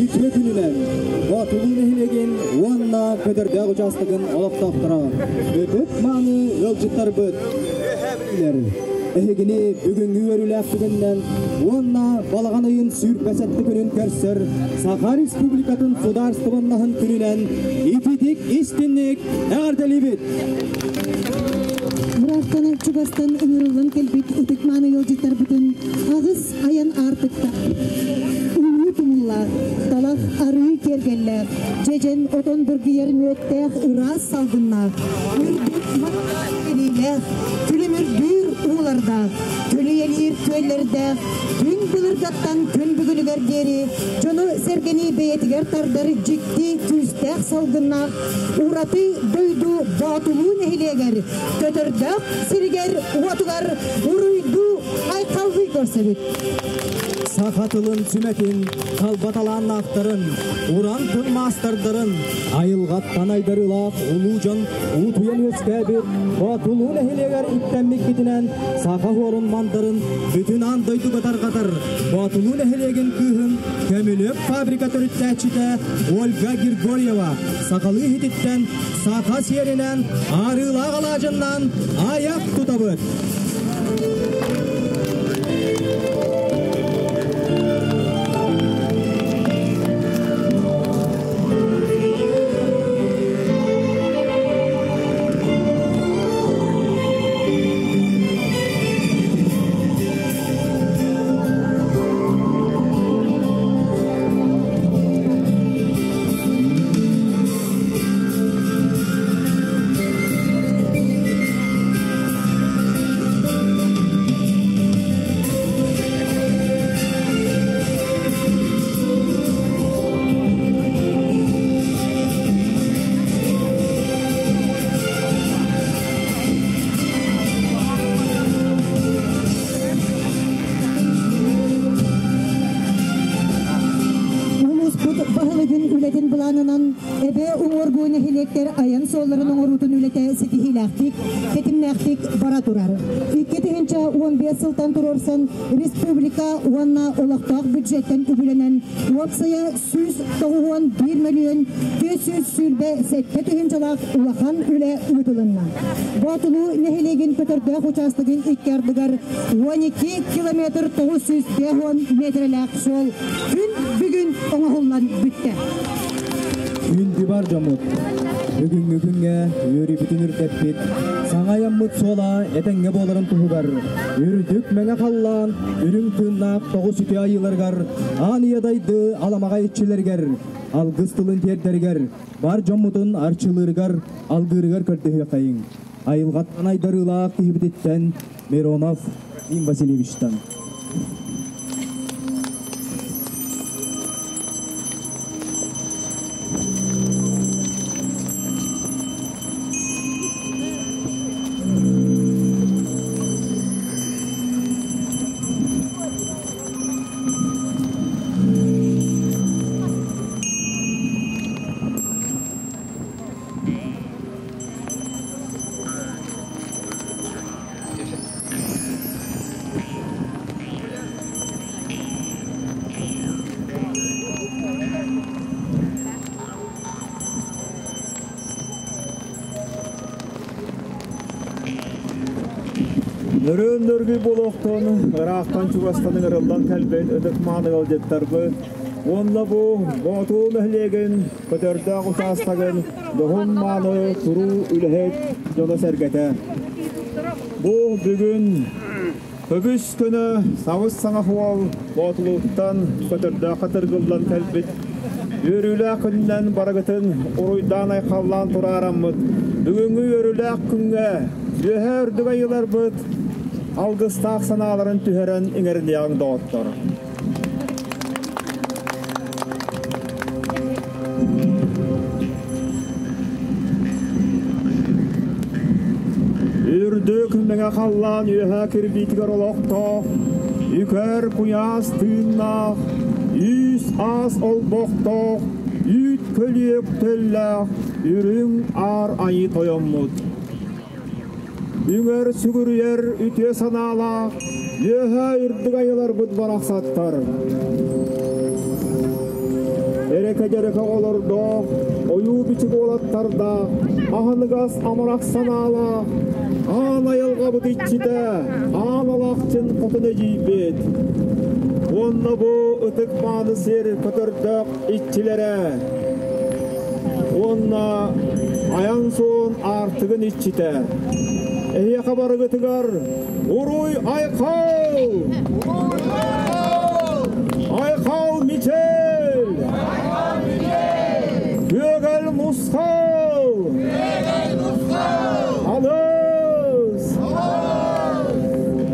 Үтүө күнүнэн Боотулуу нэһилиэгин уонна Көтөрдөөх учаастагын олохтоохторо, ытык мааны ыалдьыттарбыт, эһигини бүгүҥҥү үөрүүлээх түгэнинэн уонна балаҕан ыйын 27 күнүн көрсөр Саха Республикатын судаарыстыбаннаһын күнүнэн ититик истинник эҕэрдэлиибит! Ыраахтан чугастан ыҥырыллан кэлбит ытык мааны ыалдьыттарбытын аҕыс айан аартыкта улуу тумуллаах, талах арыы киэргэллээх, дьэдьэн отон дыргыйар мүөттээх ыраас салгыннаах, үрдүк мас күлүмүрдүүр уулардаах, көлүйэлиир күөллэрдээх, күн былыргаттан күн бүгүнүгэр диэри дьону-сэргэни бэйэтигэр тардар дьикти күүстээх салгыннаах ураты дойду Боотулуу нэһилиэгэр Көтөрдөөх сиригэр уотугар уруйдуу айхаллыы көрсөбүт. Саха тылын сүмэтин, талба талааннаахтарын, уран тыл маастардарын, айылҕаттан айдарыылаах улуу дьон уутуйан үөскээбит Боотулуу нэһилиэгэр үктэммиккитинэн саха хуорун мандарын бүтүн аан дойдуга тарҕатар Боотулуу нэһилиэгин кыыһын Көмүлүөк фабрика төрүттээччитэ Ольга Григорьева сахалыы иһититтэн саха сиэринэн арыылаах алаадьыннан айах тутабыт. Улууспут баһылыгын үлэтин былаанынан Эбэ уҥуоргу нэһилиэктэр айан суолларын оҥоруутун үлэтэ ситиһиилээхтик, тэтимнээхтик бара турар. 2015 сылтан туруорсан республика уонна олохтоох бюджеттэн үбүлэнэн уопсайа 191 мөлүйүөн 427 тыһыынчалаах улахан үлэ ыытылынна. Боотулуу нэһилиэгин Көтөрдөөх учаастагын икки ардыгар 12 километр 950 метрэлээх суол күн бүгүн оҥоһуллан бүттэ. Күндү бар дьоммут, бүгүҥҥү күҥҥэ үөрүүбүтүн үрдэппит, саҥа айаммыт суола этэҥҥэ буоларын туһугар үрдүк мэҥэ халлаан үрүҥ тыыннаах тоҕус үтүө айыыларыгар аан ийэ дайды аламаҕай иччилэригэр алгыс тылын тиэрдэригэр бар дьоммутун арчылыырыгар алгыырыгар көрдөһүөххэйиҥ. Айылҕаттан айдарыылаах киһибититтэн Миронов Ким Васильевичтан. Нөрүөн нөргүй буолуохтун, ыраахтан чугастан ыҥырыллан кэлбит ытык мааны ыалдьыттарбыт уонна бу Боотуу нэһилиэгин Көтөрдөөх учаастагын дьоһун мааны туруу үлэһит дьоно-сэргэтэ. Бу бүгүн көбүс көнө сабыс саҥа суол Боотулууттан Көтөрдөөххө тыргыллан кэлбит үөрүүлээх күнүнэн барыгытын уруйдаан-айхаллаан тураараммыт бүгүҥҥү үөрүүлээх күҥҥэ үөһээ үрдүк айыыларбыт алгыстаах санааларын түһэрэн иҥэриниэҕиҥ доҕоттор. Үрдүк мэҥэ халлаан үөһэ кирбиитигэр олохтоох, үкэр куйаас тыыннаах, үүс аас олбохтоох, үүт көлүөк төллөөх үрүҥ аар айыы тойоммут. Үҥэр сүгүрүйэр үтүө санаалаах, Үөһэ үрдүк айыларбыт барахсаттар. Эрэкэ-дьэрэкэ оҕолордоох, ойуу-бичик уолаттардаах, аһыныгас амарах санаалаах, аан айылҕабыт иччитэ, аан алаахчын хотун эдьиийбит. Уонна бу ытык мааны сир көтөрдөөх иччилэрэ. Уонна айан суон аартыгын иччитэ. Эһиэхэ барыгытыгар Уруй Айхал! Айхал Мичел! Күөгэл Мусхал! Алыс!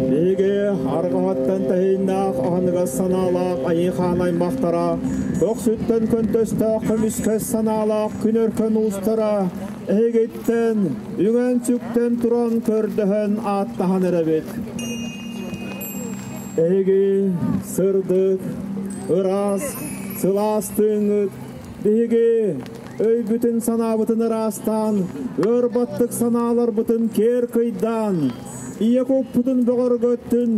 Биһиги арҕаһаттан тэһииннээх аһыныгас санаалаах айыы-хаан аймахтара, көхсүттэн көнтөстөөх көмүскэс санаалаах күн өркөн уустара Эһигиттэн үҥэн-сүктэн туран көрдөһөн ааттаһан эрэбит. Эһиги сырдык, ыраас, сылаас тыыҥҥыт биһиги өйбүтүн-санаабытын ыраастаан, өр баттык санааларбытын киэр кыйдаан, ийэ куппутун бөҕөргөттүн,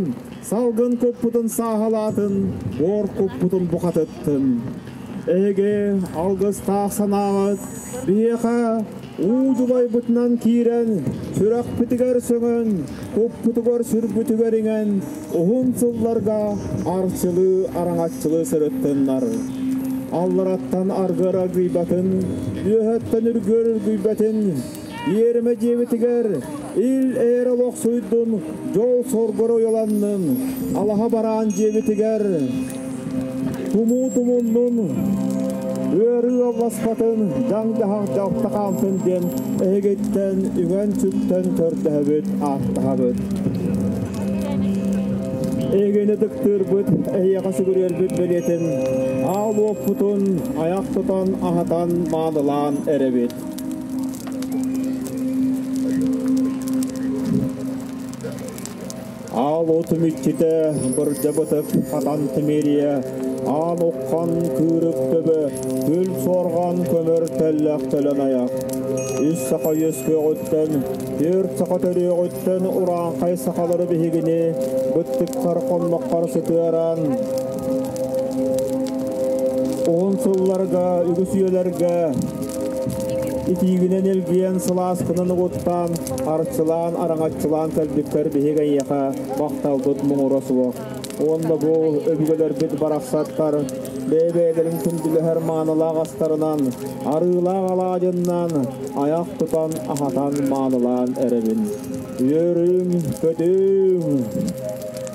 салгын куппутун сааһылаатын, буор куппутун бухатыттын. Эһиги алгыстаах санааҕыт биһиэхэ уу дьулайбытынан киирэн, сүрэхпитигэр сөҥөн, куппутугар-сүрбүтүгэр иҥэн, уһун сылларга арчылыы араҥаччылыы сырыттыннар. Аллараттан аргыар аргыйбатын, үөһэттэн үргүөр үргүйбэтин, иэримэ дьиэбитигэр ил ээр олохсуйдун, дьол соргор уйаланнын, алаһа бараан дьиэбитигэр Тумуу тумуннун, ыарыы алласпатын, дьаҥ-дьаһах дьалта хаалтын диэн эһигиттэн үҥэн-сүктэн көрдөһөбүт, ааттаһабыт. Эһигини ытыктыырбыт, эһиэхэ сүгүрүйэрбит бэлиэтин аал уоппутун айах тутан, аһатан, маанылаан эрэбит. Аал отум иччитэ бырдьабытык хатан тимириэ, аан уххан кыырык төбө, күл суорҕан көмөр тэллэх төлөн айах. Үс саха үөскүөҕүттэн, түөрт саха төрүөҕүттэн урааҥхай сахалары биһигини быттыккар хонноххор сытыаран, уһун сылларга, үгүс үйэлэргэ Итиигинэн илгийэн, сылааскынан угуттаан, арчылаан, араҥаччылаан кэлбиккэр биһиги эйиэхэ махталбыт муҥура суох. Уонна бу өбүгэлэрбит барахсаттар бэйэ-бэйэлэрин күндүлэһэр маанылаах астарынан, арыылаах алаадьыннан айах тутан, аһатан, маанылаан эрэбин. Үөрүҥ, көтүҥ,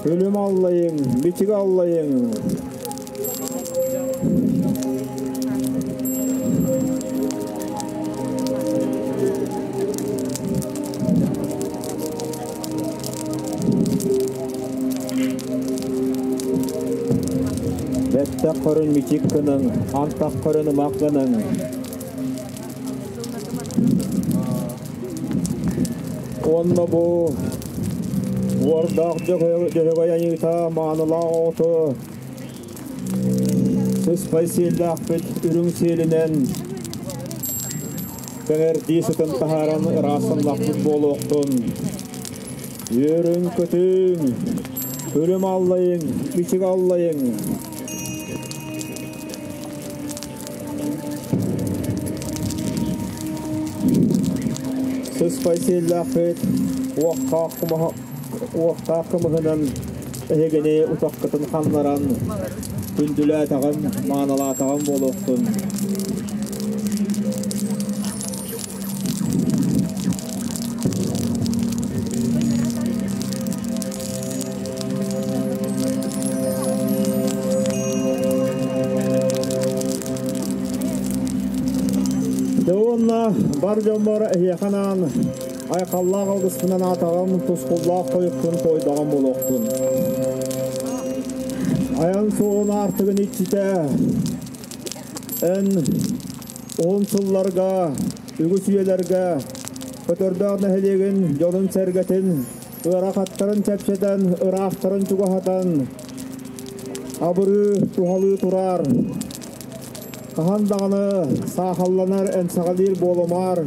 күлүм аллайыҥ, бичик аллайыҥ. Бэттэх көрүн мичик гыныҥ, антах көрүн ымах гыныҥ. Уонна бу уордаах дьөһөгөй айыыта маанылаах оҕото Сыспай сиэллээхпит үрүҥ сиэлинэн кэҥэрдии сытын таһааран ыраастанлахпыт буолуохтун. Үөрүҥ-көтүҥ, күлүм аллайыҥ, бичик аллайыҥ. Сыспай сиэллээхпит уохтаах кымыһынан эһигини утаххытын ханнаран, күндүлээтэҕим, маанылаатаҕым буолуохтун. Дьэ уонна бар дьоммор эһиэхэ анаан Айхаллаах алгыспынан аатаҕым, тускуллаах тойукпун туойдаҕым буолуохтун. Айан суолун аартыгын иччитэ, эн уһун сылларга, үгүс үйэлэргэ Көтөрдөөх нэһилиэгин дьонун-сэргэтин ыарахаттарын чэпчэтэн, ыраахтарын чугаһатан, абырыы, туһалыы турар. Хаһан даҕаны саахалланар, эмсэҕэлиир буолумаар.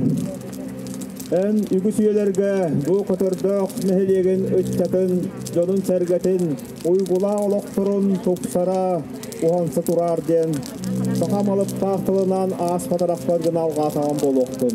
Эн үгүс үйэлэргэ бу Көтөрдөөх нэһилиэгин ыччатын, дьонун-сэргэтин уйгулаах олохторун тупсара, уһанса тураар диэн саха малыптаах тылынан ааспатарахпар гына алҕаатаҕым буолуохтун.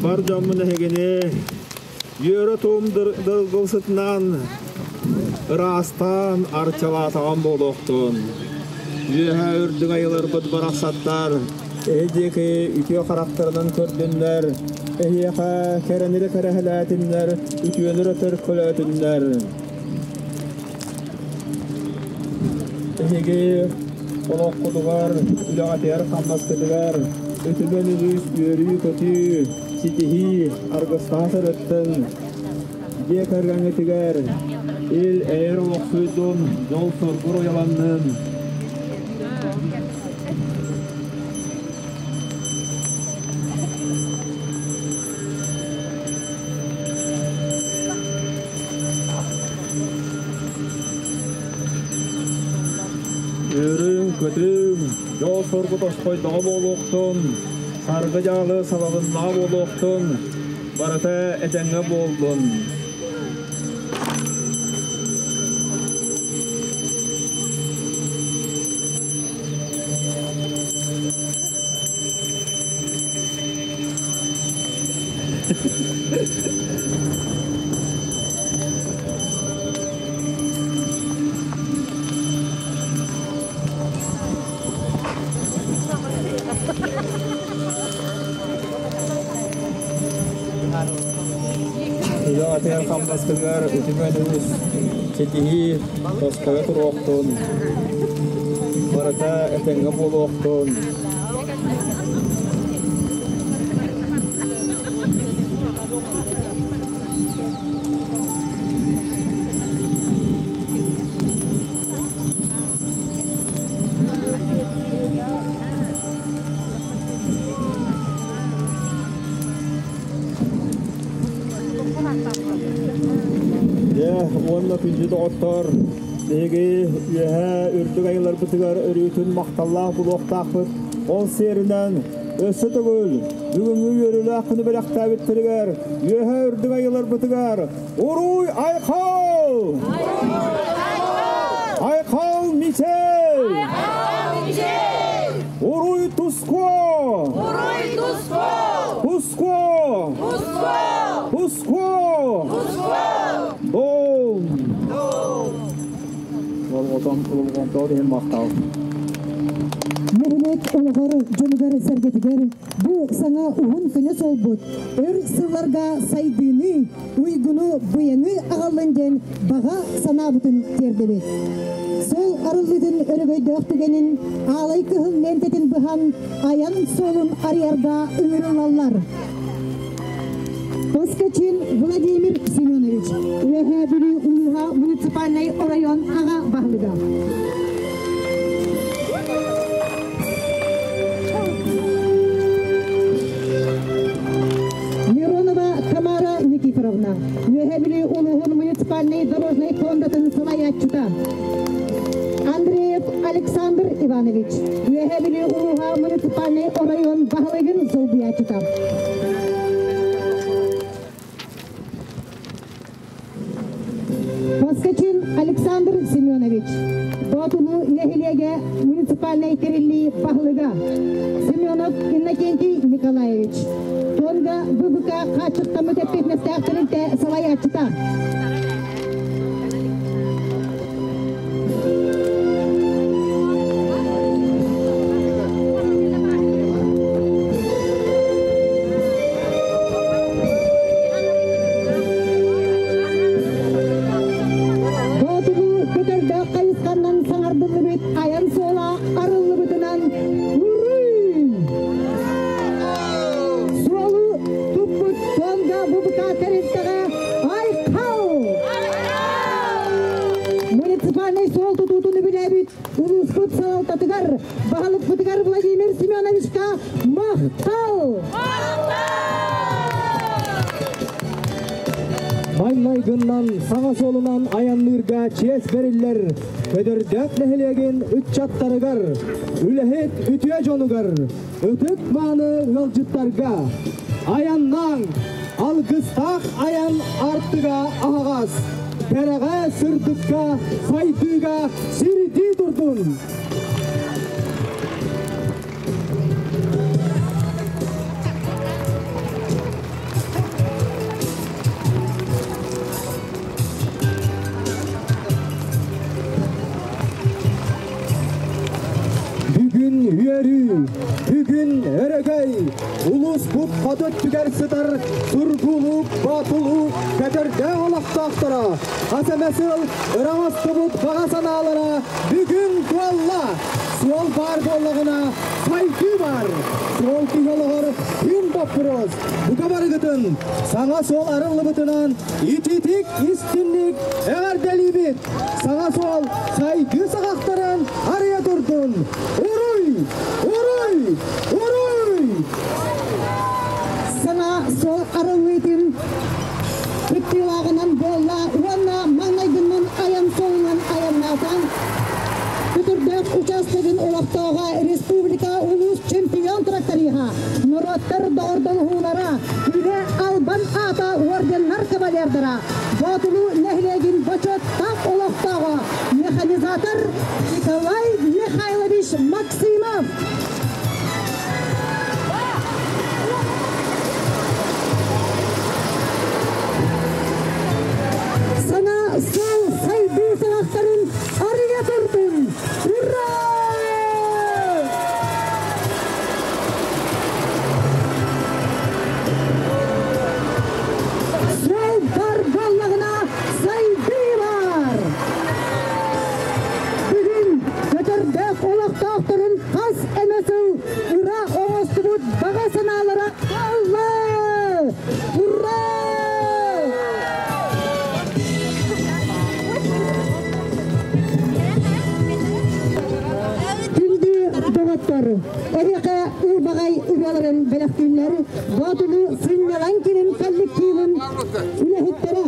Бар дьоммун эһигини үөрэ туум дыргыл сытынан ыраастаан арчалаатаҕым буолуохтун. Үөһэ үрдүк айыларбыт барахсаттар эһи диэки үтүө харахтарынан көрдүннэр, эһиэхэ кэрэнирэ кэрэһэлээтиннэр, үтүөнүрэ төркөлөөтүннэр. Эһиги олоххутугар, үлэҕитигэр-хамнаскытыгар үтүмэн үгүс үөрүү-көтүү, ситиһии аргыстаһа сырыттын. Дьиэ кэргэҥҥитигэр ил-эйэр олохсуйдун, дьол-соргур уйаланнын. Үөрүҥ-көтүҥ, дьол-соргу тосхойдоҕо буолуохтун, саргы-дьаалы салалыннаҕа буолуохтун, барыта этэҥҥэ буоллун. Үлэ-атыгар хамнаскытыгар үтүмэн үгүс ситиһии тосхойо туруохтун, барыта этэҥҥэ буолуохтун. Дьэ, уонна күндү доҕоттор, биһиги үөһээ үрдүк айыларбытыгар өрүүтүн махталлаах булуохтаахпыт. Ол сиэринэн өссө төгүл бүгүҥҥү үөрүүлээх күнү бэлэхтээбиттэригэр үөһээ үрдүк айыларбытыгар Уруй Айхал! Айхал Мичел! Уруй Туско! Уруй Туско! Туско! Туско! Туско! Туско! Дом! Болҕотон болҕомтоҕо иһин махтал. Нэһилиэк олоҕор дьонугар-сэргэтигэр бу саҥа уһун көнө суолбут өр сылларга сайдыыны, уйгуну, быйаҥы аҕаллын диэн баҕа санаабытын тиэрдэбит. Суол арыллыытын өрөгөйдөөх түгэнин аалай кыһыл лиэнтэтин быһан айан суолун арыйарга ыҥырыллаллар. Поскачин Владимир Семенович, Үөһээ Бүлүү улууһа. муниципальный район аҕа баһылыга. Миронова Тамара Никифоровна, Үөһээ Бүлүү улууһун муниципальный дорожный фондатын салайааччыта. Андреев Александр Иванович, Үөһээ Бүлүү улууһа муниципальный оройуон баһылыгын солбуйааччыта. Поскачин Александр Семенович, Боотулуу нэһилиэгэ муниципальный тэриллии баһылыга. Семенов Иннокентий Николаевич, Тонга ББК хааччахтаммыт эппиэтинэстээх тэрилтэ салайааччыта. Боотулуу Көтөрдөөх хайысханнан саҥардыллыбыт айан суола арыллыбытынан уруй! Суолу туппут Тонга ББК тэрилтэҕэ айхал! Муниципальный суол тутуутун үбүлээбит улууспут салалтатыгар, баһылыкпытыгар Владимир Семеновичка махтал! Маҥнайгынан саҥа суолунан айанныырга чиэс бэриллэр Көтөрдөөх нэһилиэгин ыччаттарыгар, үлэһит үтүө дьонугар, ытык мааны ыалдьыттарга айаннаан алгыстаах айан артыга аһаҕас, кэрэҕэ сырдыкка сайдыыга сирдии турдун! Бүгүн үөрүү, бүгүн өрөгөй, улууспут хоту өттүгэр сытар Сургуулук, Боотулуу, Көтөрдөөх олохтоохторо, хас эмэ сыл ыраҥастыбыт баҕа санаалара бүгүн туолла. Суол баар буоллаҕына, сайдыы баар. Суол киһи олоҕор күн боппуруос. Бука барыгытын саҥа суол арыллыбытынан ититик истинник эҕэрдэлиибит. Саҥа суол сайдыы саҕахтарын арыйа турдун. Уруй! Уруй! Уруй! Саҥа суол арыллыытын кыттыылааҕынан буолла уонна маҥнайгынан айан суолунан айаннаатан Көтөрдөөх учаастагын олохтооҕо республика улуус чемпион тракториһа, норуоттар доҕордоһуулара, Үлэ албан аата орденнар кавалердара, Боотулуу нэһилиэгин бочуоттаах олохтооҕо, механизатор Николай Михайлович Максимов. Саҥа суол сайдыы саҕахтарын арыйа турдун! Ура! Суол бар буоллаҕына сайдыы бар! Бүгүн Көтөрдөөх олохтоохторун хас эмэ сыл ыра оҥостубут баҕа санаалара туолла! Ура! Күндү доҕоттор, эһиэхэ ылбаҕай ырыаларын бэлэхтииллэр Боотулу сынньалаҥ киинин коллективын үлэһиттэрэ.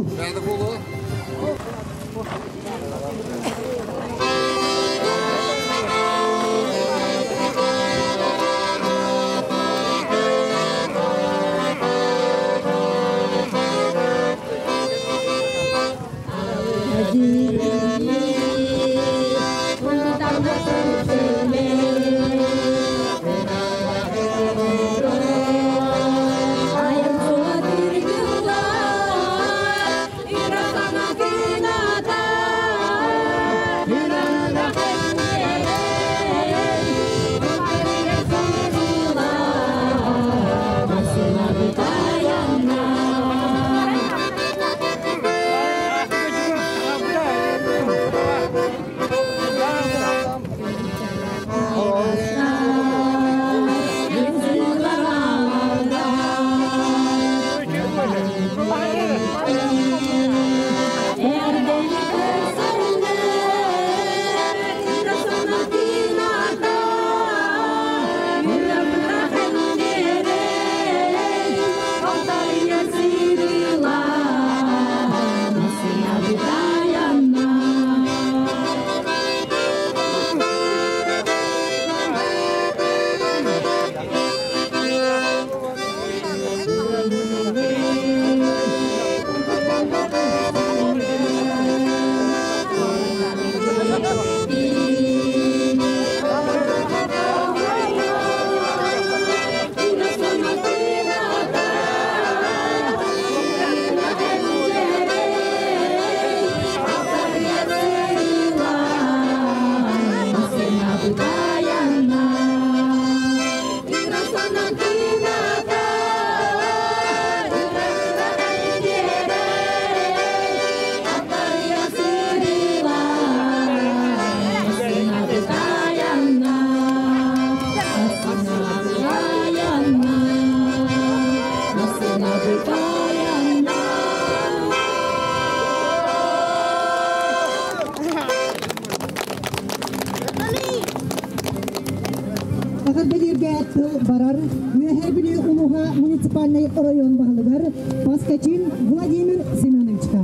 Үөһээ Бүлүү улууһа муниципальнай оройуон баһылыгар Поскачин Владимир Семеновичка.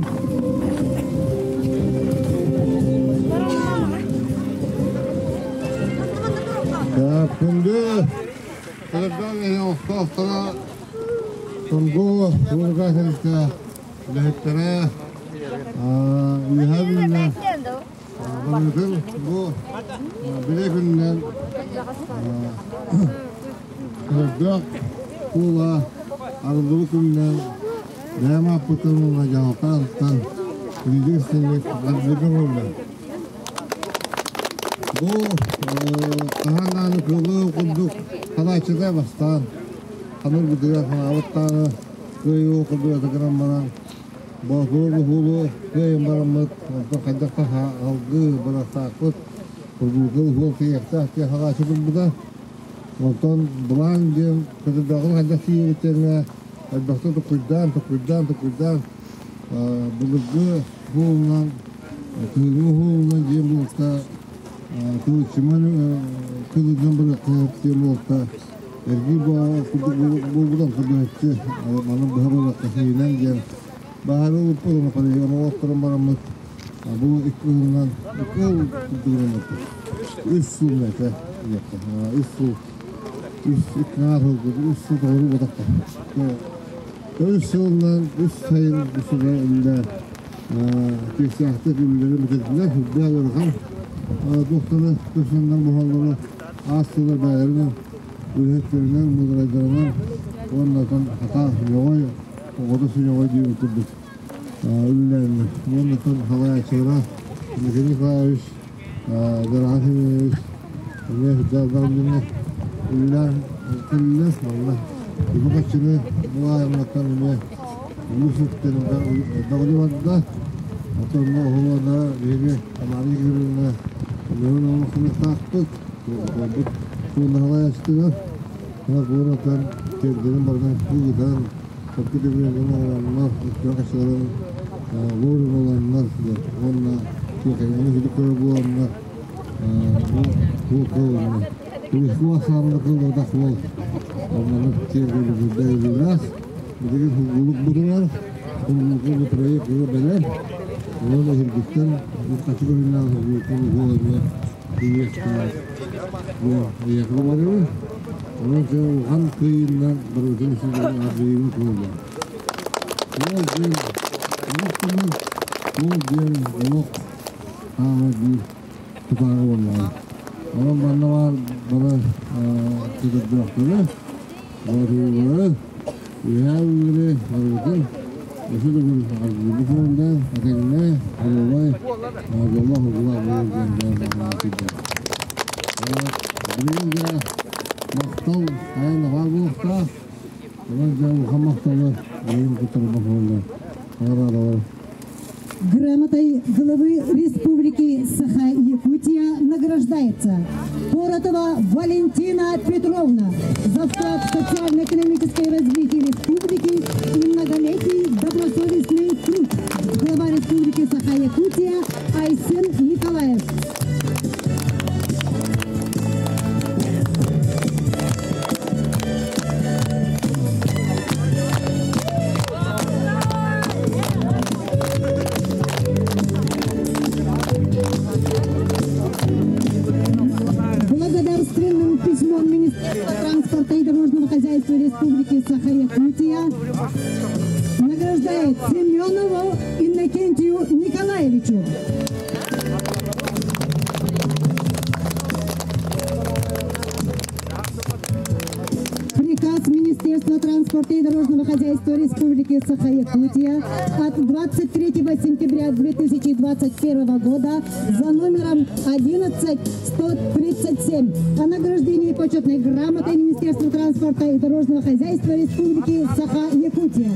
Күндү Кырдал олохтоохторо Тумгу Улга тэрилтэ үлэһиттэрэ Үөһээ Бүлүүнэн барыытын бу билэ күнүнэн Кырдьык куула арыллыбыт күнүнэн бэйэм ааппыттан уонна дьаһалта аатыттан Лидия Кристинович арыллыыга буолла. Бу хаһан даҕаны кыылы курдук ханааччыта бастаан ханырбытыгар ханаабыт даҕаны кыайыы курдук этэ гынан баран Боотуру уһуулу кыайан бараммыт, онтон хайдах да алгыы барахсаакпыт, курдуутун уһуол тиийиэхтээх диэн ханааччы турбута. Онтон былаан диэн көтөрдөөҕүн хайдах тиийэбит диэҥҥэ элбэхтэ токуйдаан, токуйдаан, токуйдаан былыргы уһуулунан, кыһыҥҥы уһуулунан диэн буолта, кылыччыман кылынан барыахха диэн буолта, эргий буолбутан көрдөһөччү, манан быһа барыахха сиинэн диэн баһары ылыппыт, ону полигон оҥотторон бараммыт, бу икки сылынан, икки сыл курдук үс сыл этэ, үс сыл үс икки сыл үс сыл толору ботахта. Үс сылынан үс сайын үсүгэ үллэ тиэхсээхтик үллэри бүтэрдилэр. Үрдээх ыарахан туохтары көрсөннөр буһаллары аастылар бэйэлэринэн үлэһиттэринэн, муударайдарынан уонна хата ньоҕой оҕото сүньоҕой диэн курдук үлэлээннэр. Уонна салайааччылара Дмитрий Николаевич, Дороган Семенович эмиэ үрдээх үлэлээн үлэлээн кэллилэр. Манна үбү-харчыны булаайымматтан эмиэ улуус өттүн элбэх барда. Оттон оһолуона биһиги Тамара Егоровна көмөһүн оҥостуохтаахпыт. Бу сууннаһалаайаччытыгар куораттан тиэргэнин барытын ыытан, сөпкө түбүгүн оҥороннор, өттүгэр хаччыларын лууру буоланнар уонна тиэхиньикэни сүдү көрөр буоланнар бу бу кылынна. Туристуу ахсаанна кыллыбатах буол. Оннук тиэргэнибитэ үлэлээх. Билигин хулгулук бутурар. Хулгулуку бу проект ыга бэлэм. Онон эһиргиттэн үп-харчы көрүннээх хулгулуктан уһуол эмиэ тиийиэхтээх. Бу эйиэхэ барыбын. Онон дьэ улахан кыайыыннан барыбытын сылдьан аргыйыбын кылыллар. Ол диэн олох туһунан, ол диэн олох хаама биир тутааҕа буоллаҕа. Онон манна баар бары көтөрдөөхтөрү, боотуруулары, үөһээ үлэлэри барыбытын өссө төгүл аргыйбыт буолла, этэҥҥэ, оруобай, дьоллоох угулаах буолуо диэн баҕа киирдэ. Билигин дьэ махтал хайан да баар буолуохтаах. Онон дьэ улахан махталы билигин куттарбах буолла. Наҕараадалар. Грамотой главы Республики Саха-Якутия награждается Поротова Валентина Петровна за вклад в социально-экономическое развитие республики и многолетний добросовестный труд. Глава Республики Саха-Якутия Айсен Николаев. Благодарственным письмом Министерства транспорта и дорожного хозяйства Республики Саха-Якутия награждает Семенову Иннокентию Николаевичу. Приказ Министерства транспорта и дорожного хозяйства Республики Саха-Якутия от 23 сентября 2021 года за номером 11137 о награждении почетной грамотой Министерства транспорта и дорожного хозяйства Республики Саха-Якутия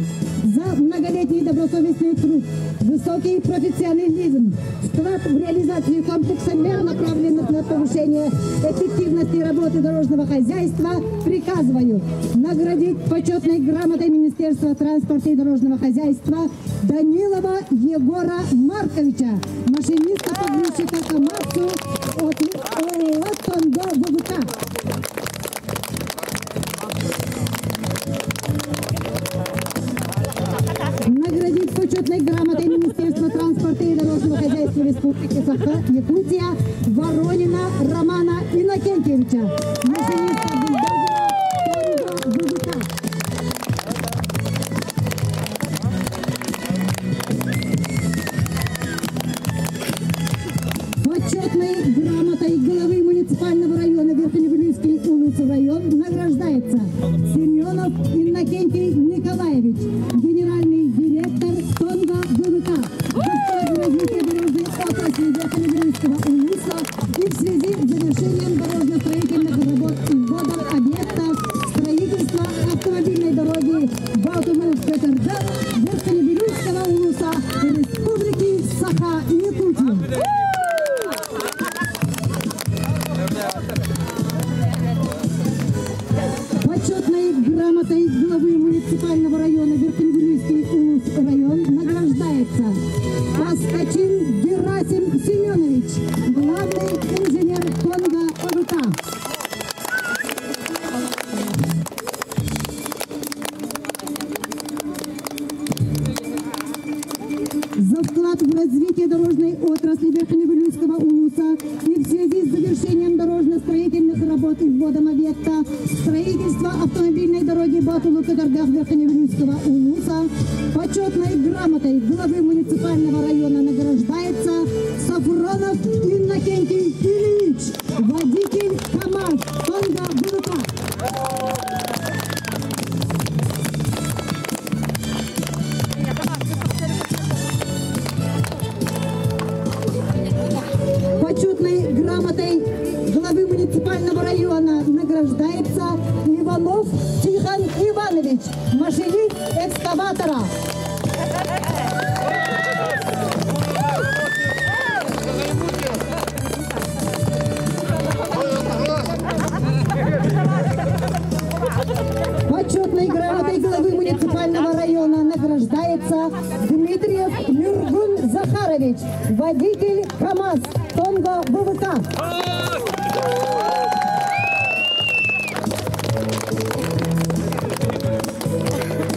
за многолетний добросовестный труд, высокий профессионализм, вклад в реализацию комплекса мер, направленных на повышение эффективности работы дорожного хозяйства, приказываю наградить почетной грамотой Министерства транспорта и дорожного хозяйства Данилова Егора Марковича, машиниста погрузчика КАМАЗу от ООО «Тондо ВВК». Почетной грамотой Министерства транспорта и дорожного хозяйства Республики Саха, Якутия Воронина Романа Иннокентьевича, машиниста бульдозера Тонго ВВК. Почетной грамотой главы муниципального района Верхневилюйский улус район награждается Семенов Иннокентий Николаевич, генеральный директор Тонго ВВК, за развитие дорожной отрасли Верхневилюйского улуса и в связи с завершением дорожно-строительных работ и вводом объекта строительства автомобильной дороги Балтуму-Петербург Верхневилюйского улуса Республики Саха-Якутия. Почетной грамотой главы муниципального района Верхневилюйский улус район награждается Поскачин Герасим Семенович, главный инженер Тонго ОВК. За вклад в развитие дорожной отрасли Верхневилюйского улуса и в связи с завершением дорожно-строительных работ и вводом объекта строительства автомобильной дороги Батулу-Кадардах Верхневилюйского улуса почетной грамотой главы муниципального района награждается Сафронов Иннокентий Ильич, водитель КАМАЗ Тонго ВВК. Почетной грамотой главы муниципального района награждается Иванов Тихон Иванович, машинист экскаватора. Почетной грамотой главы муниципального района награждается Дмитриев Юргун Захарович, водитель КАМАЗ Тонго ВВК.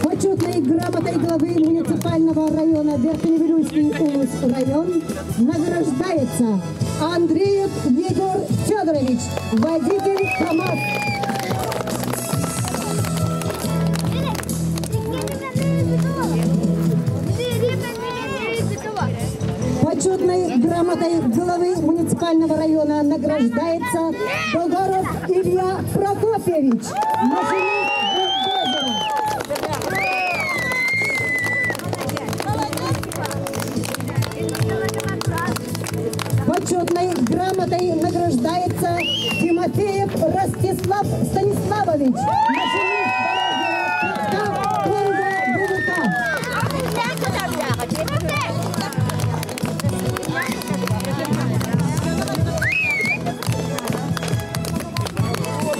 Почетной грамотой главы муниципального района Верхневилюйский улус район награждается Андреев Егор Федорович, водитель КАМАЗ. Почетной грамотой главы муниципального района награждается Болгаров Илья Прокопьевич, машинист бульдозера. Почетной грамотой награждается Тимофеев Ростислав Станиславович, машинист дорожного катка Тонго ВВК.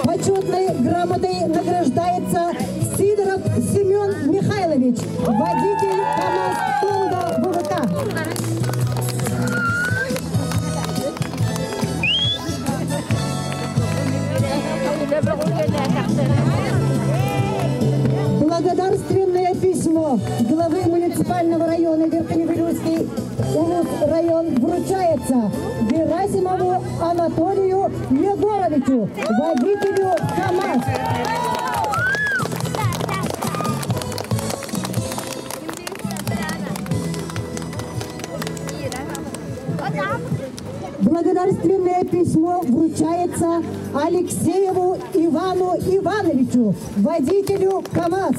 Почетной грамотой награждается Сидоров Семен Михайлович, водитель КАМАЗ Тонго ВВК. Благодарственное письмо главы муниципального района Верхневилюйский улус район вручается Герасимову Анатолию Егоровичу, водителю КАМАЗ. Благодарственное письмо вручается Алексееву Ивану Ивановичу, водителю КАМАЗ.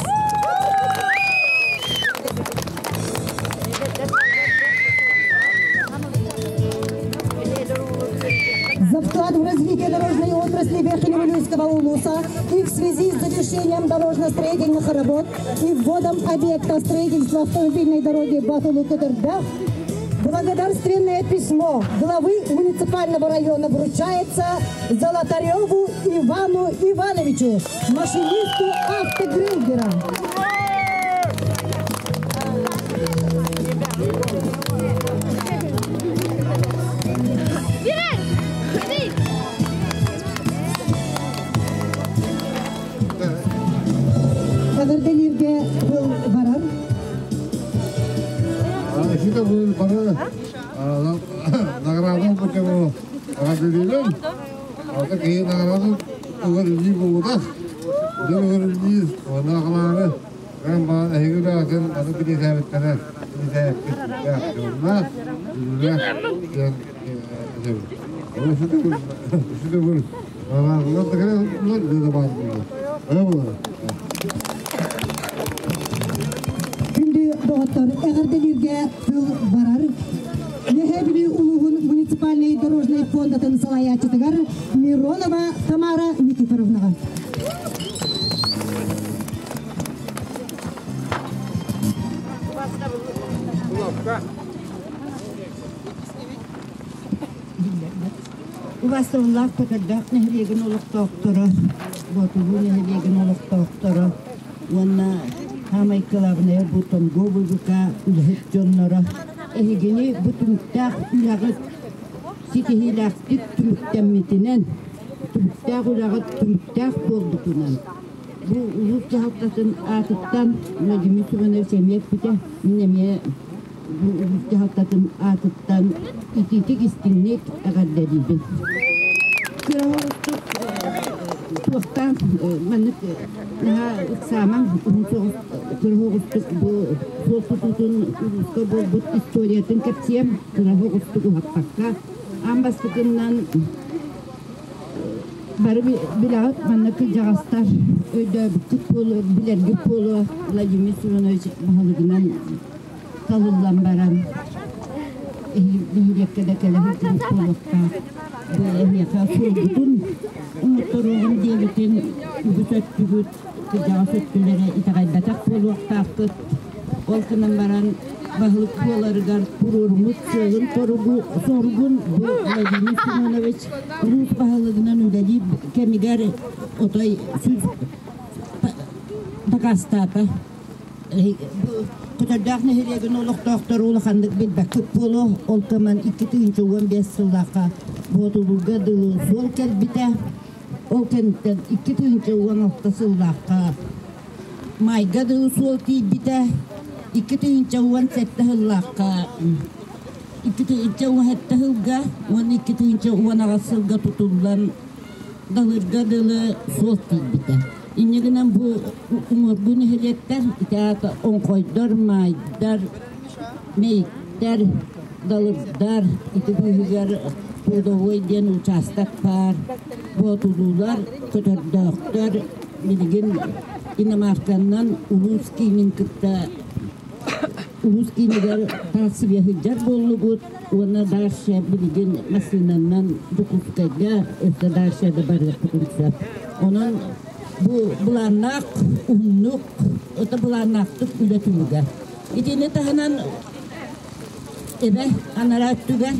За вклад в развитие дорожной отрасли Верхневилюйского улуса и в связи с завершением дорожно-строительных работ и вводом объекта строительства автомобильной дороги Батулу-Кадырбях благодарственное письмо главы муниципального района вручается Золотареву Ивану Ивановичу, машинисту автогрилгера. Эҕэрдэлииргэ тыл барар. Ишите бу бары награда бу эҕэрдэлиибин. Ата киһи награда угар илии буолбутах. Дьон угар илии уонна аҕалаары ган ба эһиги үлэҕитин аны билиэсээбиттэрэ билиэсээбиппит дьонна үлэлээх диэн этэбин. Ол үсүтэ үсүтэ бу наҕараадалар да кэлэ да баар буолла. Öyle буолар. Күндү доҕоттор, эҕэрдэлииргэ тыл барар. Үөһээ Бүлүү улууһун муниципальнай дорожнай фондатын салайааччытыгар Миронова Тамара Никифоровнаҕа. Убастабыллаах Көтөрдөөх нэһилиэгин олохтоохторо, Боотулуу нэһилиэгин олохтоохторо уонна саамай кылаабынайа бу Тонго ВВК үлэһит дьонноро эһигини бу түмүктээх үлэҕит ситиһиилээхтик түмүктэммитинэн, түмүктээх үлэҕит түмүктээх буолбутунан бу улуус дьаһалтатын аатыттан Владимир Семенович эмиэ эппитэ, мин эмиэ бу улуус дьаһалтатын аатыттан итиитик истиҥник эҕэрдэлиибин. Кыраһа туохтаан маннык наһаа ыксаамаҥ уһун соҕус кыраһа оҕустук бу суол тутуутун улууска буолбут историятын кэпсиэм кыраһа оҕустук уһаппакка аан бастакыннан бары билэҕит манна кырдьаҕастар өйдөөбүккүт буолуо билэргит буолуо Владимир Семенович баһылыгынан талыллан баран нэһилиэккэ да кэлэ сылдьыбыт буолуохтаах. Бу эһиэхэ суолбутун оҥотторуоҕум диэбитин үгүс өттүгүт кырдьаҕас өттүлэрэ итэҕэйбэтэх буолуохтааххыт. Ол гынан баран баһылык буоларыгар туруоруммут сыалын соругун бу Владимир Семенович улуус баһылыгынан үлэлиир кэмигэр отой сүр дакаастаата. Көтөрдөөх нэһилиэгин олохтоохторо улаханнык билбэккит буолуо, ол кэмэн 2015 сыллаахха Боотулууга дылы суол кэлбитэ. Ол кэнниттэн 2016 сыллаахха Майга дылы суол тиийбитэ. 2017 сыллаахха 2017 сылга уонна 2018 сылга тутуллан Далырга дылы суол тиийбитэ. Инньэ гынан бу уҥуоргу нэһилиэктэр ити аата оҥхойдор, маайдар, мэйиктэр, далырдар ити быыһыгар Трудовой диэн учаастак баар, боотулуулар, көтөрдөөхтөр билигин иномарканнан улуус киинин кытта улуус киинигэр трассыга сылдьар буоллугут уонна дальше билигин массыынанан Дьокуускайга өссө дальше да барыахпытын сөп. Онон бу былааннаах уһуннук, это былааннаахтык үлэ түмүгэ. Итини таһынан эбэ анараа өттүгэр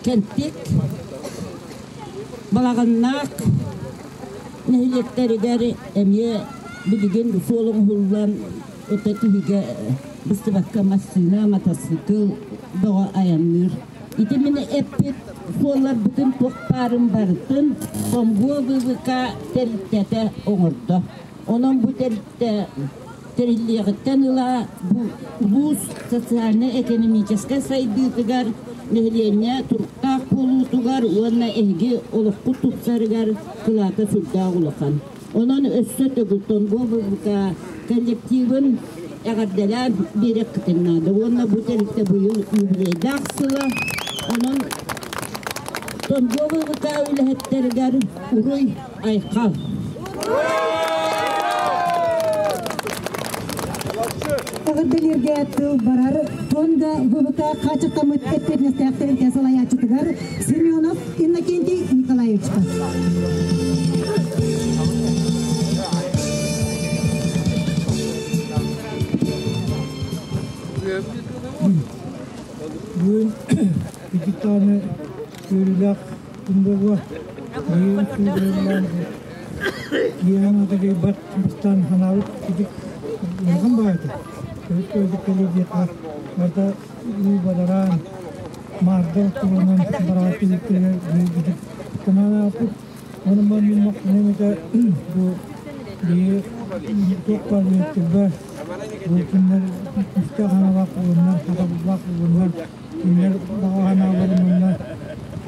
Кэнтик, Балаҕаннаах нэһилиэктэригэр эмиэ билигин суол оҥоһуллан Ото киһигэ быстыбакка массыына, матасыыкыл бөҕө айанныыр. Ити мин эппит суолларбытын туох баарын барытын Тонгуо ВВК тэрилтэтэ оҥордо. Онон бу тэрилтэ тэриллиэҕиттэн ыла бу улуус социально-экономическай сайдыытыгар, нэһилиэнньэ туруктаах буолуутугар уонна эһиги олоххут тупсарыгар кылаата сүрдээх улахан. Онон өссө төгүл Тонгуо ВВК коллективын эҕэрдэлээн биэриэххитин наада. Уонна бу тэрилтэ быйыл юбилейдаах сыла. Онон Тонгуо ВВК үлэһиттэригэр уруй айхал! Эҕэрдэлииргэ тыл барар Тонга ВВК хааччахтаммыт эппиэтинэстээх тэрилтэ салайааччытыгар Семенов Иннокентий Николаевичка. Бүгүн икки даҕаны үөрүүлээх күн буолуо. Биһиги күүһүрүллээн киэһэн атыгыйбат бастаан санаабыт итик улахан баҕайыта. Төрүт көрдүк кэлии диэххэ барыта уу бадараан маарга туруонан барааччы диэккэ биһиги санаалаахпыт. Онон мин махтаныам этэ бу биһиги туох баар үлэһиттэрбэр Бу кинилэр күүстээх санаалаах буоланнар, сатабыллаах буоланнар, кинилэр баҕа санааларын уонна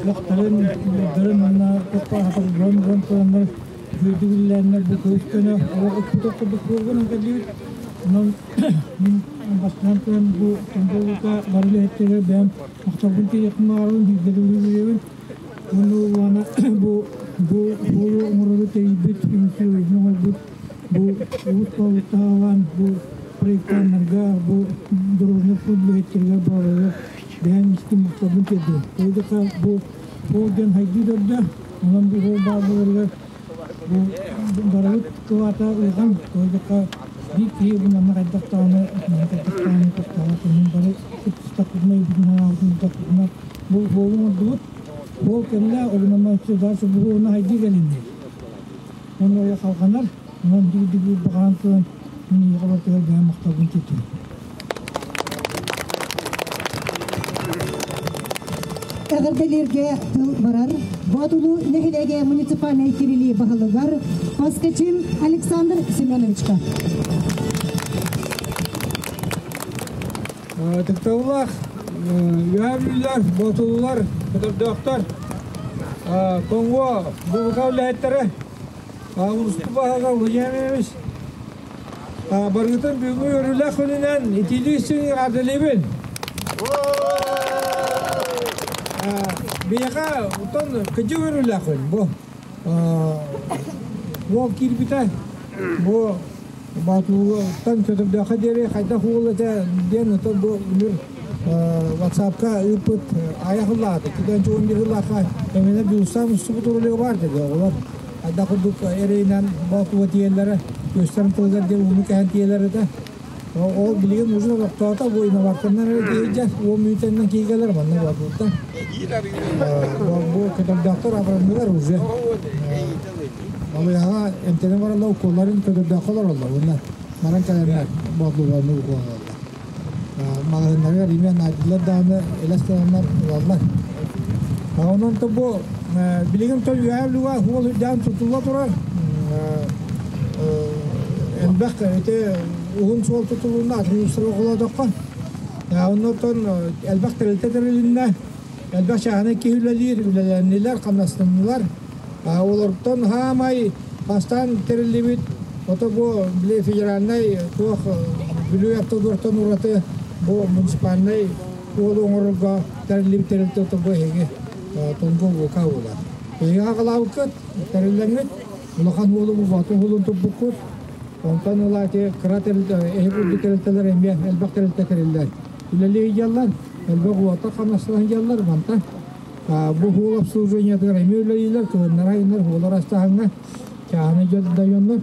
кыахтарын, тулуурдарын уонна туох сатабылларын ууран тураннар үчүгэйдик үлэлээннэр бу көмүс көнө олох ыппыт курдук буолгунан кэллибит. Онон мин бастаан туран бу Томполука бары үлэһиттэригэр бэйэм махталбын тиийиэхпин баҕарабын, бииргэ да Уонна уолана бу бу буолу оҥорору тэрийбит, үҥсүү оҥорбут бу уус суолтаалаан бу проектаннарга, бу дорожный фонд үлэһиттэригэр баҕарарыгар бэйэм истиҥ махталбын тиэрдэбин. Ол да бу суол диэн хайдыы төрдө, онон бу суол баар буоларыгар бу барыбыт кылаата улахан, ол да биир киһи бу манна хайдах даҕаны, манна хайдах даҕаны тохтообот, онон бары кыттыстахпытына, өйбүтүн-санаабытын тутахпытына бу суолу оҥордубут. Ол кэннэ огунама дальше буһуона хайдыы кэлинни. Онно олох халҕанар, онон дии-дии баҕаран туран мин ийэҕэ бартыгар бэйэм махталбын тиэрдэбин. Эҕэрдэлииргэ тыл барар Боотулуу нэһилиэгэ муниципальнай тэрилии баһылыгар Поскачин Александр Семеновичка. Ытыктабыллаах Үөһээ Бүлүүлэр, Боотулулар, Көтөрдөөхтөр, Тоҥуо ГУВК үлэһиттэрэ, улууспут баһылыга Владимир Ильич барыгытын бүгүҥҥү үөрүүлээх күнүнэн итиилии истиҥ эҕэрдэлиибин! Биһиэхэ оттон кыдьык үөрүүлээх күн бу. Уол киирбитэ бу Боотулууттан Көтөрдөөххө диэри хайдах уол этэ диэн ото бу үнүр WhatsApp-ка ыыппыт айах ыллаата. Китэн чугун биир ыллаахха эминэ Дьулустаан устубут ролига баар деді оҕолор. Хайдах курдук эрэйинэн Боотулууга тиийэллэрэ, күөстэрин тылыгар диэн ууну кэһэн тиийэллэр этэ. Ол билигин уже олохтоото бу инновациянан эрэ тиийдэ, 10 мүнүүтэннэн кииргэлэр манна Боотулууттан. Бу көтөрдөөхтөр абыраннылар уже. Балыыһаҕа эмтэнэ бараллар, укуолларын көтөрдөөххө олороллор уонна баран кэлэннэр боотулууларны укуоллаллар. Маҕаһыыннарыгар имэ наадыйаллар даҕаны элэс гынаннар ылаллар. Онон то бу билигин то үөһээ Бүлүүгэ уол үрдээн тутулла турар. Элбэх ити уһун суол тутулунна, атын улуустарга холоотоххо. Оннуттан элбэх тэрилтэ тэрилиннэ. Элбэх чааһынай киһи үлэлиир, үлэлэннилэр, хамнастаннылар. Олортон хаамай бастаан тэриллибит ото бу били федеральнай туох Бүлүү автодортан ураты бу муниципальнай уолу оҥорорго тэриллибит тэрилтэ ото бу эһиги Тонго ВК буолар. Эһиги аҕалаабыккыт, тэриллэҥҥит, улахан уолу бу Боотур уолун туппуккут. Онтон ыла ити кыра тэрилтэ, эһи курдук тэрилтэлэр эмиэ элбэх тэрилтэ тэриллэр. Үлэлии сылдьаллар, элбэх уота хамнастана сылдьаллар мантан. Бу уол обслуживаниетыгар эмиэ үлэлииллэр, кыһыннары айаннар, уолар астааһыҥҥа чааһынай дьон дайоннор.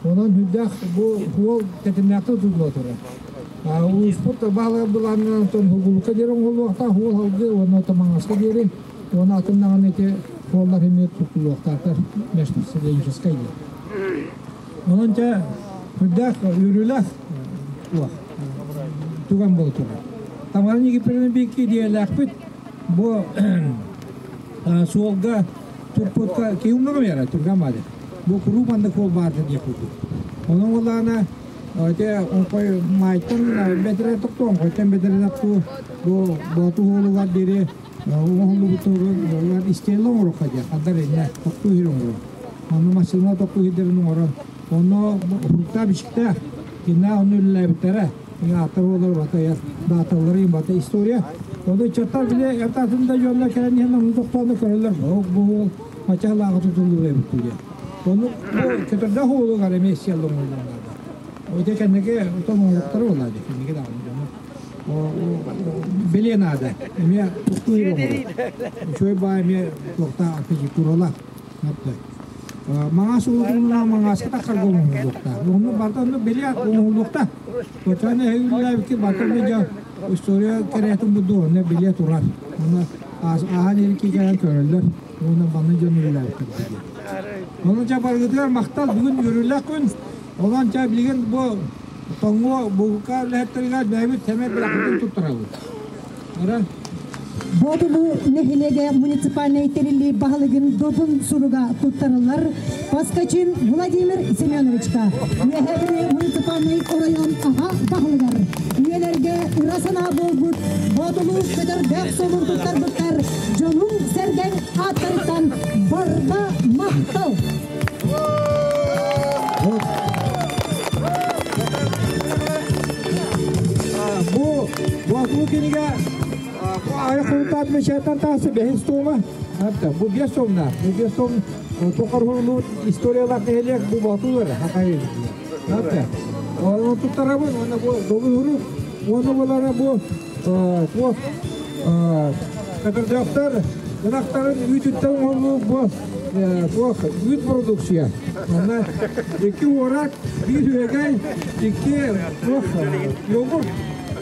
Онон үрдээх бу уол тэтимнээхтик тутулла турар. Улууспут баһылыга былаанынан онтон Хугулукка диэри оҥоһуллуохтаах, уол алгы уонна Тамаҥаска диэри, уонна атын даҕаны ити уоллар эмиэ тутуллуохтаахтар межпоселенческай диэн. Онон дьэ үрдээх үөрүүлээх туох түгэн буола турар. Тамара Никифоровна биикки идиэйэлээхпит. Бу суолга турпутка киһи умнугум яра турган баады. Бу куруук маннык суол баарда диэх курдук. Онон улаана те оҥхой маайтан бэтэрэ тохту оҥхойтон бэтэрэ тохту бу бооту уолугар диэри оҥоһуллубут истиэлэ оҥоруохха диэх хандар иннэ тохтуу иһир оҥорор. Онно массыына тохтуу иһирдэрин оҥорон онно хуруктаа бичиктээх кинээ онно үлэлээбиттэрэ ааттар уоллар бата дааталларын бата история ону ыччаттар били атын да дьоннор кэлэн иһэн ону тохтоону көрөллөр бу уол мачаалааҕы тутуллуур эбит диэн ону бу көтөрдөөх уолугар эмиэ сиэллэ оҥоһуллар Ити кэнники отон оҥоһуктара буолла дии кэнники даҕаны дьону билиэн наада эмиэ тустуу оҥорор үчүгэй баа эмиэ туохтаах архитектуралаах Маҥаас улугунна маҥааска тахсарга оҥоһуллуохтаах. Онно барыта онно бэлиэ оҥоһуллуохтаах. Оччоҕо эһигилээбикки барыта дьэ история кэрээтин бурдук онно бэлиэ турар. Онно ааһан иһин кэлэн көрөллөр. Уонна манна дьон үлэлээбиттэр диэн. Онон дьэ барыгытыгар махтал бүгүн үөрүүлээх күн. Онон дьэ билигин бу тоҥуо бугука үлэһиттэригэр бэйэбит сэмэй бэлэхпитин туттарабыт. Ара. Боотулуу нэһилиэгэ муниципальнай тэриллии баһылыгын добун суруга туттарыллар Поскачин Владимир Семеновичка, Үөһээ Бүлүү муниципальнай оройуон аҕа баһылыгар, үйэлэргэ ыра санаа буолбут Боотулуу көтөрдөөх суолун туттарбыттар дьонуҥ-сэргэҥ ааттарыттан барҕа махтал! Бу Боотулуу кинигэ бу айы кулутаат мечеттан тахсы бэһис туома. Бу биэс томна. Бу биэс том тоқорхурлуут историялаах нэһилиэк бу Боотулар хакайын. Оны туттарабын, оны бу добун оны булара бу туох көтөрдөөхтөр ынахтарын үүтүттэн оҥоруу бу туох үүт продукция. Онно икки уорак, биир үөгэй, икки туох йогурт.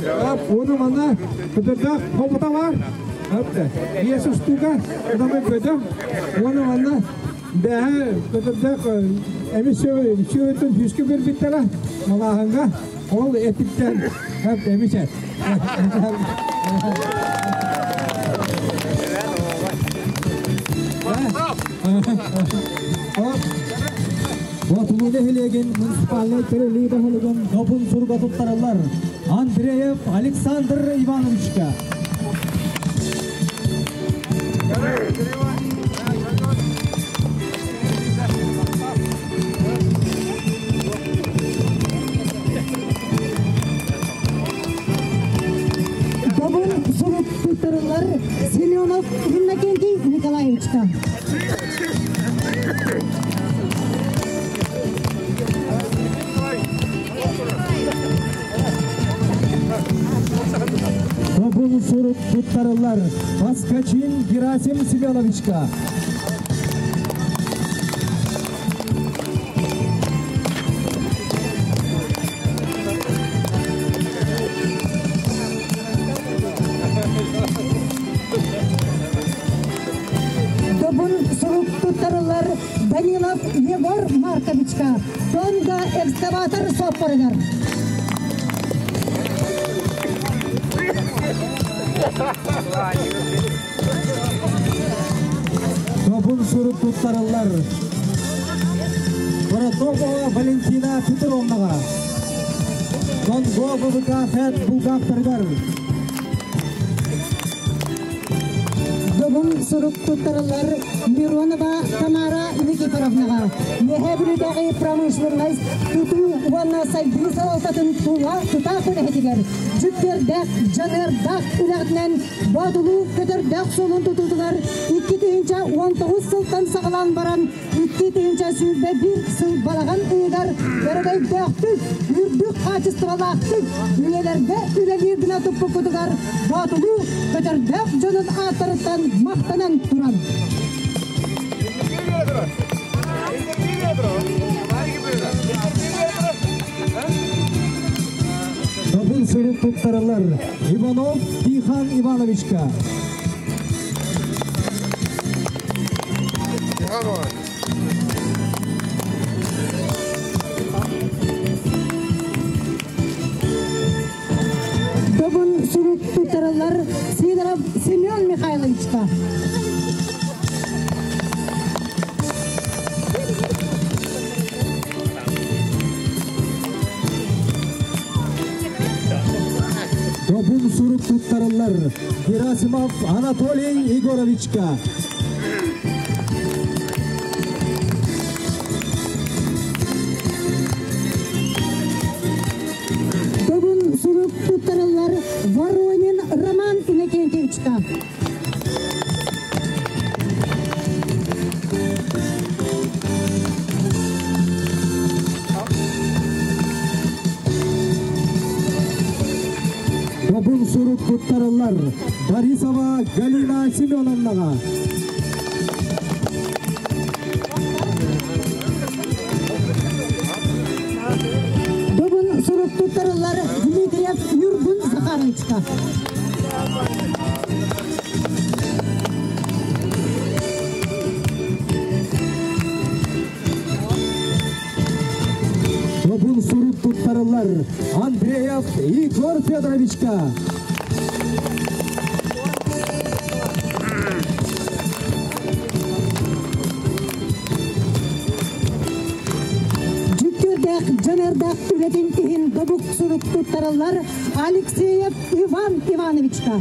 Оны манна көтөрдөөх хопута бар. Биэс устуга, адамы бөдөм. Оны манна бэһэ көтөрдөөх эмис сөөтөн хүскө бербиттера малааһынга ол этиттен эмис эт. Боотулуу нэһилиэгин муниципальнай тэриллии баһылыгын добун суруга туттарыллар Андреев Александр Ивановичка. Добун сурук туттарыллар Семенов Иннокентий Николаевичка. Добун сурук туттарыллар Поскачин Герасим Семеновичка. Добун сурук туттарыллар Данилов Егор Марковичка. Тонга экскаватор соппорыгар. Добун сурук туттарыллар Боротокова Валентина Петровнаға. Донго ВВК ФЭД булгактаргар. Добун сурук туттарыллар Миронова Тамара Никифоровнаға. Үөһээ Бүлүүтээҕи промышленность тутуу уонна сайдыы салалтатын тула тутаах үлэһитигэр дьүккүөрдээх, дьаныардаах үлэҕитинэн Боотулуу көтөрдөөх суолун тутуутугар 2019 сылтан саҕалаан баран 2021 сыл балаҕан ыйыгар өрөгөйдөөхтүк, үрдүк хаачыстыбалаахтык үйэлэргэ үлэлиир гына туппуккутугар Боотулуу көтөрдөөх дьонун ааттарыттан махтанан туран. Добун сурук туттарыллар Иванов Тихон Ивановичка. Добун сурук туттарыллар Сидоров Семен Михайловичка. Добун сурук туттарыллар Герасимов Анатолий Егоровичка. Добун сурук туттарыллар Воронин Роман Иннокентьевичка. Добун сурук туттарыллар Борисова Галина Семеновнаға. Добун сурук туттарыллар Дмитриев Нюргун Захаровичка. Добун сурук туттарыллар Андреев Егор Федоровичка. Добун сурук туттарыллар Алексеев Иван Ивановичка.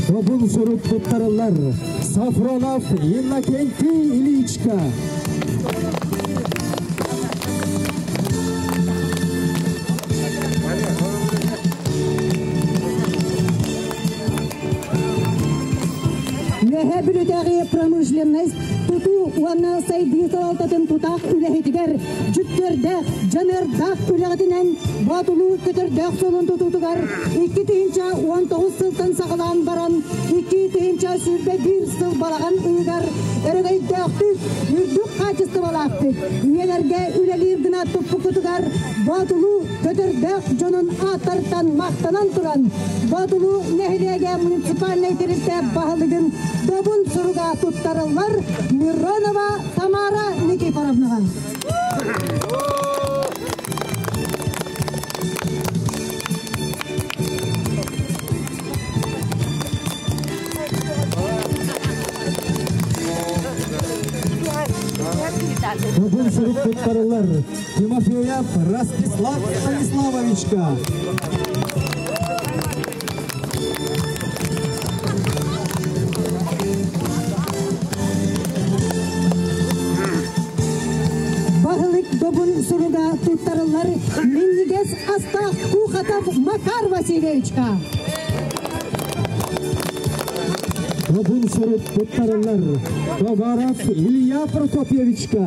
Добун сурук туттарыллар Сафронов Иннокентий Ильичка. Үөһээ Бүлүүтээҕи промышленность тутуу уонна сайдыы салалтатын тутаах үлэһитигэр дьүккүөрдээх, дьаныардаах үлэҕитинэн Боотулуу көтөрдөөх суолун тутуутугар 2019 сылтан саҕалаан баран 2021 сыл балаҕан ыйыгар өрөгөйдөөхтүк, үрдүк хаачыстыбалаахтык үйэлэргэ үлэлиир гына туппуккутугар Боотулуу көтөрдөөх дьонун ааттарыттан махтанан туран Боотулуу нэһилиэгэ муниципальнай тэрилтэ баһылыгын добун суруга туттарыллар Миронова Тамара Никифоровнаҕа. Добун сурук туттарыллар Тимофеев Ростислав Станиславовичка. Баһылык добун суруга туттарыллар Минньигэс астаах Кухатов Макар Васильевичка. Добун сурук туттарыллар Товаров Илья Прокопьевичка.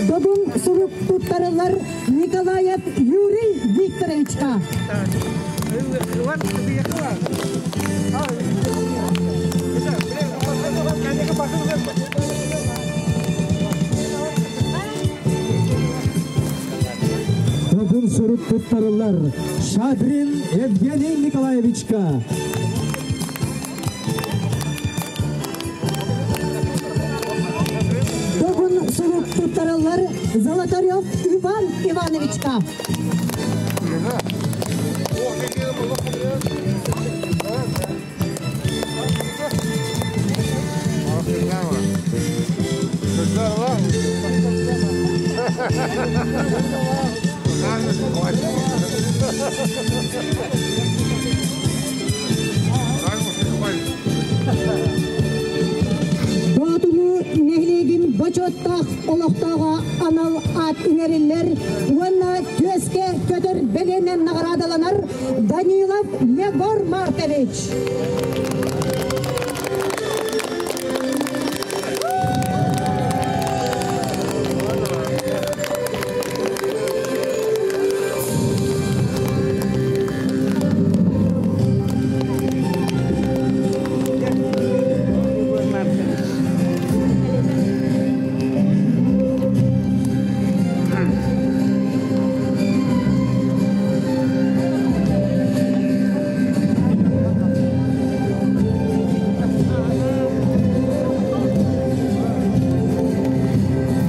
Добун сурук туттарыллар Николаев Юрий Викторовичка. Добун сурук туттарыллар Шадрин Евгений Николаевичка. Добун сурук туттарыллар Золотарев Иван Ивановичка. Боотулуу нэһилиэгин бочуоттаах олохтооҕо анал аат иҥэриллэр уонна түөскэ көтөр бэлиэнэн наҕараадаланар Данилов Егор Маркович.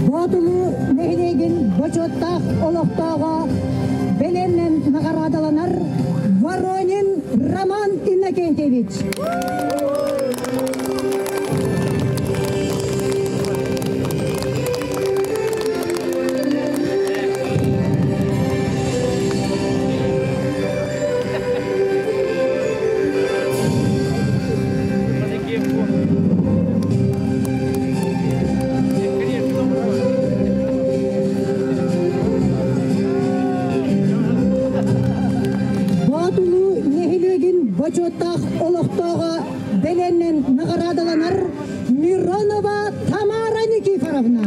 Боотулуу нэһилиэгин бочуоттаах олохтооҕо бэлиэнэн наҕараадаланар Воронин Роман Иннокентьевич. Боотулуу нэһилиэгин бочуоттаах олохтооҕо бэлиэнэн наҕараадаланар Миронова Тамара Никифоровна.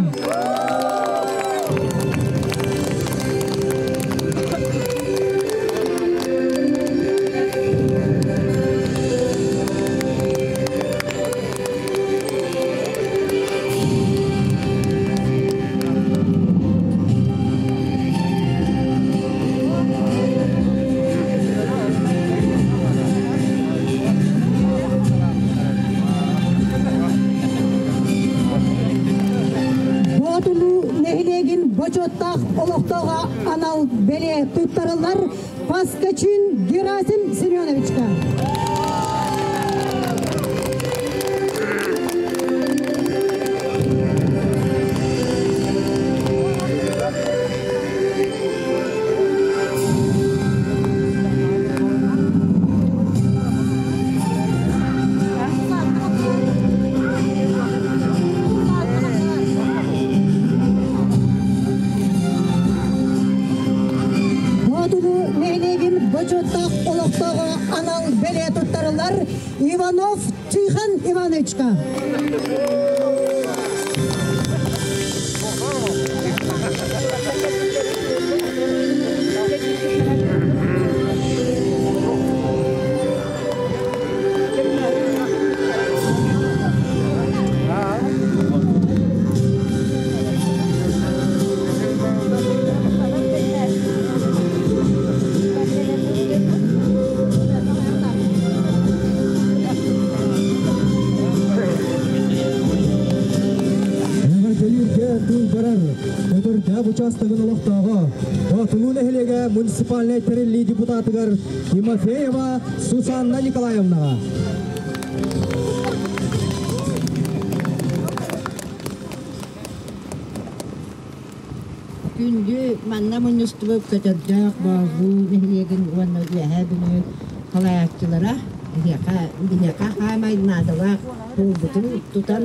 олохтооҕо анал бэлиэ туттарыллар Паскачин Герасим Семеновичка. Боотулу нэһилиэгин бочуоттаах олохтооҕо анал бэлиэ туттарыллар Иванов Тихон Ивановичка. Эҕэрдэлииргэ тыл барар. Көтөрдөөх учаастагын олохтооҕо Боотулуу нэһилиэгэ муниципальнай тэриллии депутатыгар Тимофеева Сусанна Николаевнаҕа. Күндү манна мунньустубут Көтөрдөөх Боотулуу нэһилиэгин уонна Үөһээ Бүлүү салайааччылара биһиэхэ, биһиэхэ хаамай наадалаах буолбутун тутан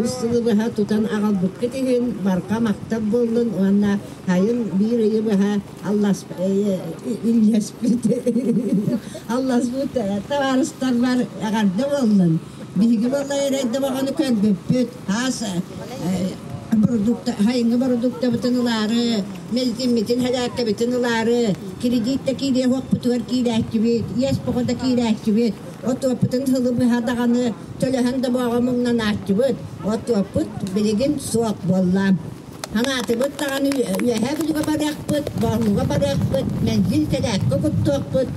үс сылы быһа тутан аҕалбыккыт иһин барҕа махтал буоллун уонна сайын биир ыйы быһа аллас иллэспит алласпыт табаарыстарбар эҕэрдэ буоллун. Биһиги буолла эрэйдэ баҕаны көрбүппүт. Хаас сайыҥҥы бородууктабытын ылаары, мэлдьиммитин, сэлээккэбитин ылаары, кредит да киириэ уохпутугар киирээччибит, иэс боҕо да киирээччибит, отуоппутун сылы быһа даҕаны төлөһөн да боҕо муҥнанааччыбыт, отуоппут билигин суох буолла. Санаатыбыт даҕаны үөһээ Бүлүүгэ барыахпыт, Боорнуга барыахпыт, мэлдьин сэлээккэ куттуохпут.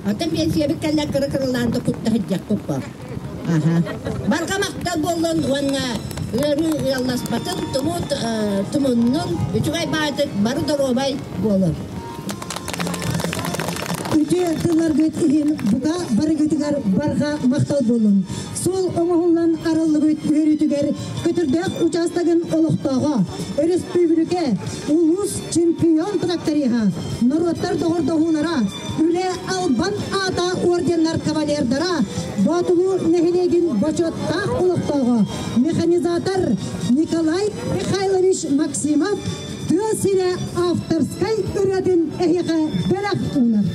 Оттон биэнсийэбит кэллэр кыра-кыралаан да кутта сылдьыахпыт бо. Аха. Барҕа махтал буоллун уонна ыарыы ыалласпатын, тумут тумуннун, үчүгэй баайдык бары доруобай буолун. Үтүө тылларгыт иһин бука барыгытыгар барҕа махтал буолун. Суол оҥоһуллан арыллыбыт үөрүүтүгэр Көтүрдээх учаастагын олохтооҕо, өрөспүүбүлүкэ, улуус чемпион тракториһа, норуоттар доҕордоһуулара, үлэ албан аата орденнар кавалердара, Боотулуу нэһилиэгин бочуоттаах олохтооҕо, механизатор Николай Михайлович Максимов тыа сирэ авторскай ырыатын эһиэхэ бэлэх уунар.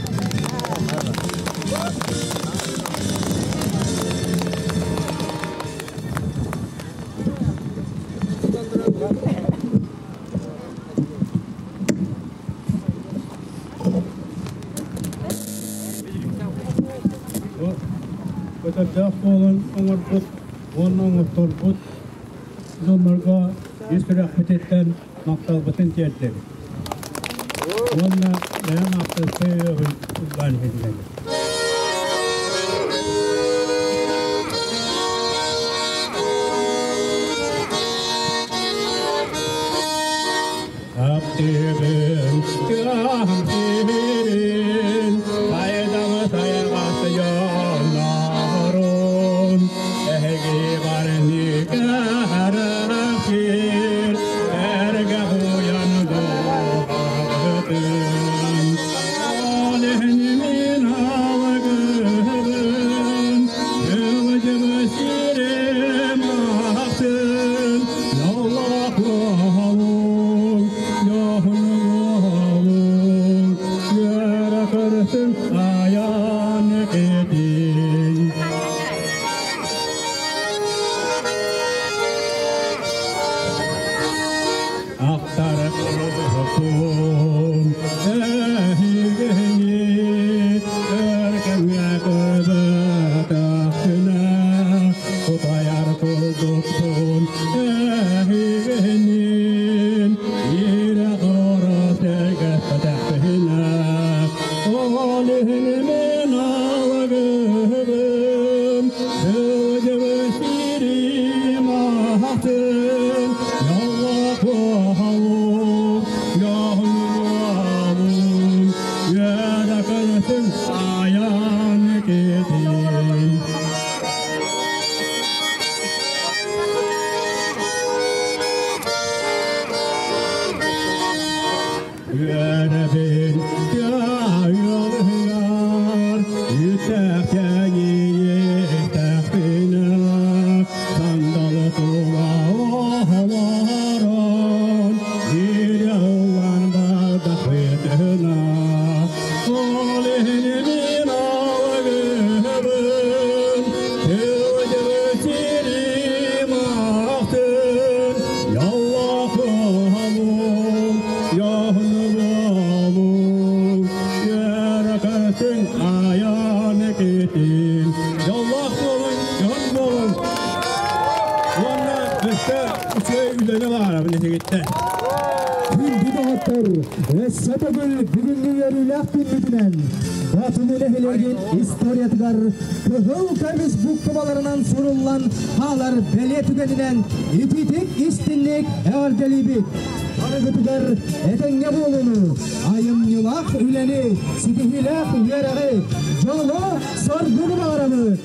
Көтөрдөөх буолан оҥорбут уонна оҥотторбут дьоннорго ис сүрэхпититтэн махталбытын тиэрдэбит. Уонна бэйэм авторскай өйөбүн ылбаан иһиллэбит. Таптыыбын тыам сирин, сайдам сайҕас дьоннорун, эһиги барыны кэрэхсиир, эргэ уйан дууһаҕытын. Ол иһин мин алгыһым, дьыл-дьыл сирим ахсын, дьоллоох буолуҥ, дьоһун буолуҥ, үөрэ Үөрэбин тыа-ыалыгар, үтэхтэниэхтэхпинэ, сандалы тула олорон, ириаллан бардахпытына, ол иһин мин алгыһыбын, тылдьыбыт сирим ахтын, яллах буолуҥ, яһны буолуҥ, үөрэкөтүн айан китин, яллах буолуҥ, дьон буолуҥ. Уонна өссө үчүгэй үлэни баарабын эһигиттэн. Күндү доҕоттор, өссө төгүл бүгүҥҥү үөрүүлээх күммүтүнэн Батыны нэһилиэгин историятыгар кыһыл көмүс буукубаларынан суруллан хаалар бэлиэ түгэнинэн итиитик истинник эҕэрдэлиибит. Барыгытыгар этэҥҥэ буолууну, айымньылаах үлэни, ситиһиилээх үөрэҕи, дьолу, соргуну баҕарабыт!